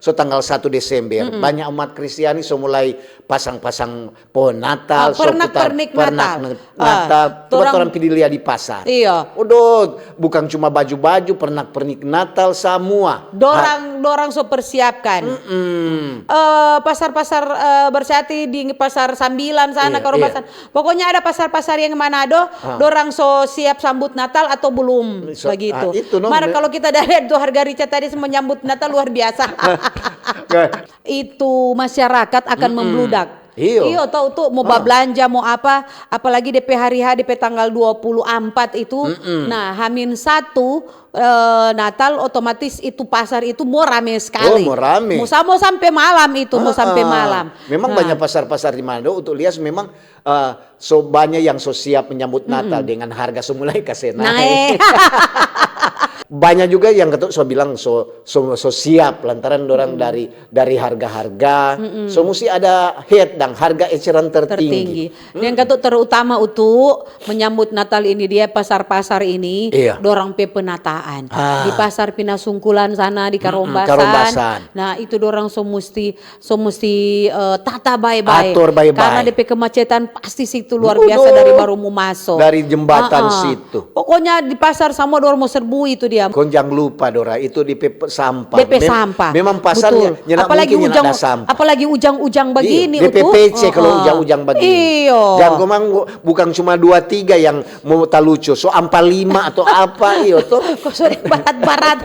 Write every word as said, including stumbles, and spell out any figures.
So tanggal satu Desember, banyak umat Kristiani so mulai pasang-pasang pohon Natal, so putar Pernak-pernik Natal. Natal. Coba orang pidi lia di pasar. Iya. Udah, bukan cuma baju-baju, pernak-pernik Natal, semua. Dorang dorang so persiapkan. Eh, pasar-pasar, eh, Bercati, di Pasar Sambilan sana, Iya, Karobasan. Pokoknya ada pasar-pasar yang Manado, dorang so siap sambut Natal atau belum, begitu. Ah, itu, no. Mara kalau kita dah lihat tu harga rica tadi, semua nyambut Natal luar biasa. Itu masyarakat akan membludak. Iyo. Iyo, tau tu, mau bablanja, mau apa, apalagi depe hari H, depe tanggal dua puluh empat itu. Nah, H min satu, eh, Natal, otomatis itu pasar itu mau rame sekali. Oh, mau rame. Mau sa-, mau sampai malam itu, mau sampai Ah, malam. Memang Nah. Banyak pasar-pasar di Manado untuk lias memang, eh, so banyak yang so siap menyambut Natal dengan harga so mulai kase naik. Naik. Banyak juga yang ketuk so bilang so, so, so siap lantaran dorang dari dari harga-harga. So musti ada head dan harga eceran tertinggi. Tertinggi. Yang ketuk terutama untuk menyambut Natal ini, dia pasar-pasar ini, Iya. Dorang pe penataan. Ah. Di pasar Pinasungkulan sana, di Karombasan. Karombasan. Nah, itu dorang so musti so musti, eh, tata bae-bae. Atur bae-bae. Karena depe kemacetan pasti situ luar biasa dari baru mo maso. Dari jembatan situ. Pokoknya di pasar samua dorang mo serbu itu dia. Kong jang lupa, Dora, itu di pe-, sampah. Depe sampah. Memang pasar Betul. nyanda Apalagi mungkin nyanda ujang, ada sampah. Apalagi ujang-ujang begini, Iya, depe Utu. pece kalau Heeh. Ujang-Ujang begini. Iyo. Jang komang bukan cuma dua tiga yang mau talucu, so ampa lima atau apa, iyo toh. Kok sudah barat-barat.